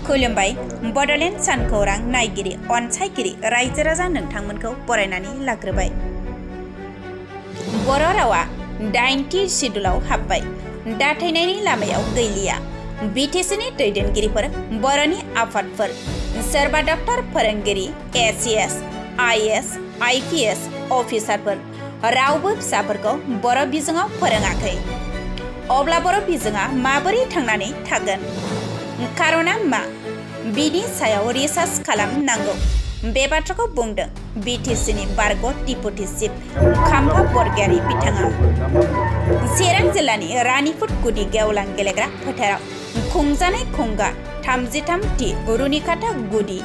खुलुमबाय बड'लेण्ड सानखौरां नायगिरि अनसायगिरि रायजो राजा नोंथांमोनखौ बरायनानै लाग्रोबाय। बर' रावा 8थि सिडुलाव हाबबाय, दाथायनायनि लामायाव गैलिया। बिटिसिनि दैदेनगिरिफोर, बर'नि आफादफोर, सोरबा डक्टर फोरोंगिरि, ACS, IAS, IPS अफिसारफोर रावबो फिसाफोरखौ बर' बिजोङाव फोरोङाखै। अब्ला बर' बिजोङा माबोरै थांनानै थागोन? खार'ना मा? बिनि सायाव रिसार्च खालामनांगौ। बे बाथ्राखौ बुंदों बिटिसिनि बारग' डिपुटि चिफ खाम्फा बरगयारी बिथाङा। चिरां जिल्लानि रानिपुर गुदि गेवलां गेलेग्रा फोथाराव खुंजानाय खुंगा 33थि रुनिकाटा गुदि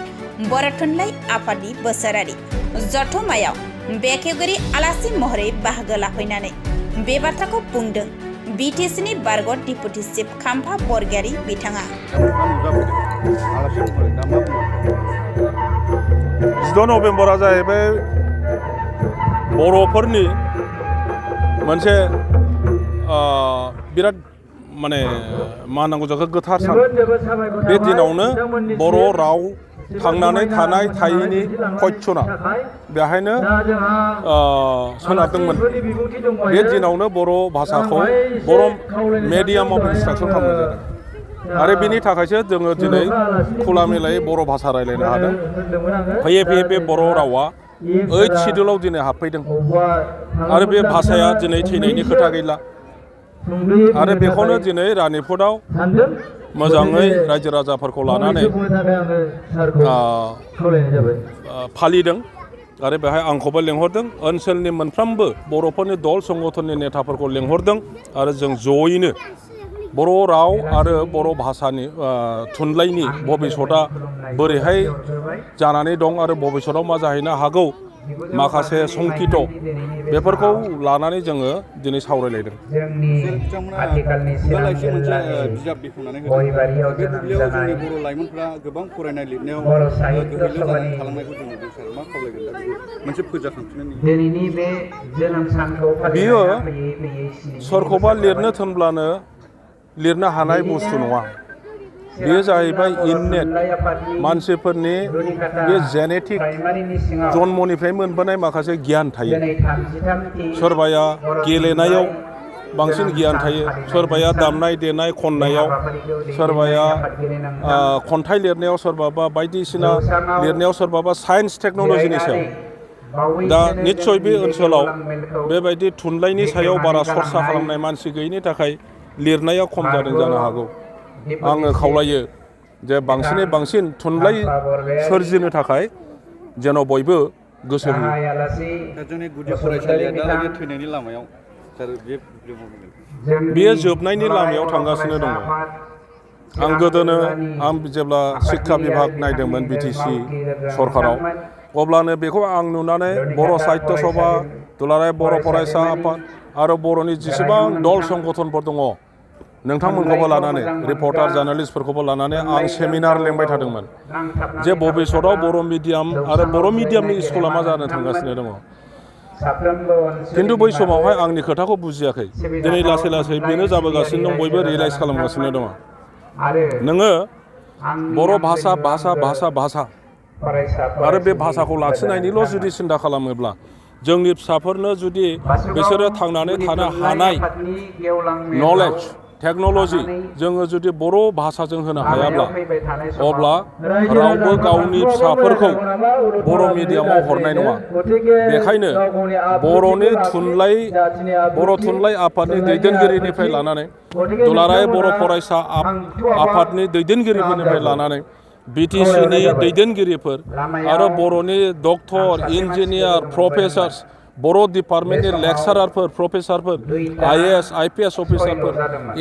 बर' थुनलाइ आफादनि बोसोरारि जथुम्मायाव बेखेवगिरि आलासि महरै बाहागो लाफैनानै बे बाथ्राखौ बुंदों बिटिसिनि बारग' डिपुटि चिफ खाम्फा बरगयारी बिथाङा। 10 नभेम्बरा जाहैबाय बर'फोरनि मोनसे बिराद माने मा होनांगौ जाखो गोथार सान। बे दिनावनो बर' राव थांनानै थानाय थायैनि कयसना बेहायनो सोनारदोंमोन। बे दिनावनो बर' भाषाखौ बर' मेडियामाव इन्सट्राक्सन खालामनाय जादों आरो बिनि थाखायसो जोङो दिनै खुला मेलायै बर' भाषा रायज्लायनो हादों। फैयै फैयै बे बर' रावा 8 सिडुलाव दिनै हाबफैदों आरो बे भाषाया दिनै थैनायनि खोथा गैला आरो बेखौनो दिनै रानिपुराव मोजाङै रायजो राजाफोरखौ लानानै फालिदों आरो बेहाय आंखौबो लेंहरदों। ओनसोलनि मोनफ्रोमबो बर'फोरनि दल संगठननि नेताफोरखौ लेंहरदों आरो जों जयैनो बर' राव आरो बर' भाषानि थुनलाइनि भबिसतआ बोरैहाय जानानै दं आरो भबिसतआव मा जाहैनो हागौ माखासे संकित बेफोरखौ लानानै जोङो दिनै सावरायलायदों। बिजाब बेखेवनानै होदों। बे बुब्लियाव जोंनि बर' लाइमोनफोरा गोबां फरायनाय लिरनायाव गोहैलो जानानै थालांनायखौ जों नुदों। सार मा खावलायगोन दा बेखौ मोनसे फोजाखांफिननायनि? बियो सोरखौबा लिरनो थोनब्लानो लिरनो हानाय बुस्थु नङा। बेयो जाहैबाय इननेट मानसिफोरनि बे जेनेटिक जन्मनिफ्राय मोनबोनाय माखासे गियान थायो। सोरबाया गेलेनायाव बांसिन गियान थायो, सोरबाया दामनाय देनाय खननायाव, सोरबाया खन्थाइ लिरनायाव, सोरबाबा बायदिसिना लिरनायाव, सोरबाबा साइन्स टेक्न'लजिनि सायाव। दा निस्सय बे ओनसोलाव बेबायदि थुनलाइनि सायाव बारा सरसा खालामनाय मानसि गैयिनि थाखाय लिरनाया खम जादों जानो हागौ। आङो खावलायो जे बांसिनै बांसिन थुनलाइ सोरजिनो थाखाय जेन' बयबो गोसो होयो। जोंनि गुदि फरायसालिया दालागै थैनायनि लामायाव बेयो जोबनायनि लामायाव थांगासिनो दङ। आं गोदोनो जेब्ला शिक्षा बिभाग नायदोंमोन बिटिसि सरकाराव, अब्लानो बेखौ आं नुनानै बर' साहित्य सभा, दुलाराय बर' फरायसा आफाद आरो बर'नि जेसेबां दल संगठनफोर दङ नोंथांमोनखौबो लानानै, रिपर्टार जार्नालिस्टफोरखौबो लानानै आं सेमिनार लेंबाय थादोंमोन जे भबिसतआव बर' मिडियाम आरो बर' मिडियामनि स्कुला मा जानो थांगासिनो दङ। खिन्थु बै समावहाय आंनि खोथाखौ बुजियाखै। दिनै लासै लासै बेनो जाबोगासिनो दं, बयबो रियेलाइज खालामगासिनो दङ। नोङो बर' भाषा भाषा भाषा भाषा आरो बे भाषाखौ लाखिनायनिल' जुदि सिन्था खालामोब्ला, जोंनि फिसाफोरनो जुदि बिसोरो थांनानै थानो हानाय नलेज टेक्न'लजि जोङो जुदि बर' भाषाजों होनो हायाब्ला, अब्ला रावबो गावनि फिसाफोरखौ बर' मिडियामाव हरनाय नङा। बेखायनो बर' थुनलाइ आफादनि दैदेनगिरिनिफ्राय लानानै, दुलाराय बर' फरायसा आफादनि दैदेनगिरिफोरनिफ्राय लानानै, बिटिसिनि दैदेनगिरिफोर आरो बर'नि डक्टर, इन्जिनियार, प्रफेसार्स, बर' डिपार्टमेन्टनि लेक्सारारफोर, प्रफेसारफोर, IAS, IPS अफिसारफोर,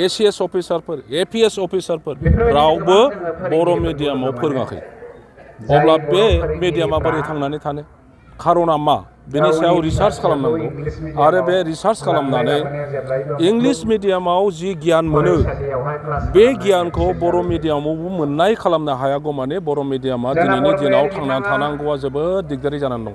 ACS अफिसारफोर, APS अफिसारफोर रावबो बर' मिडियामाव फोरोङाखै। अब्ला बे मिडियामा बोरै थांनानै थानो? खार'ना मा? बेनि सायाव रिसार्च खालामनांगौ आरो बे रिसार्च खालामनानै इंलिस मिडियामाव जि गियान मोनो बे गियानखौ बर' मिडियामावबो मोननाय खालामनो हायागौमानि बर' मिडियामा दिनैनि दिनाव थांनानै थानांगौआ जोबोद दिगदारि जानानै दं।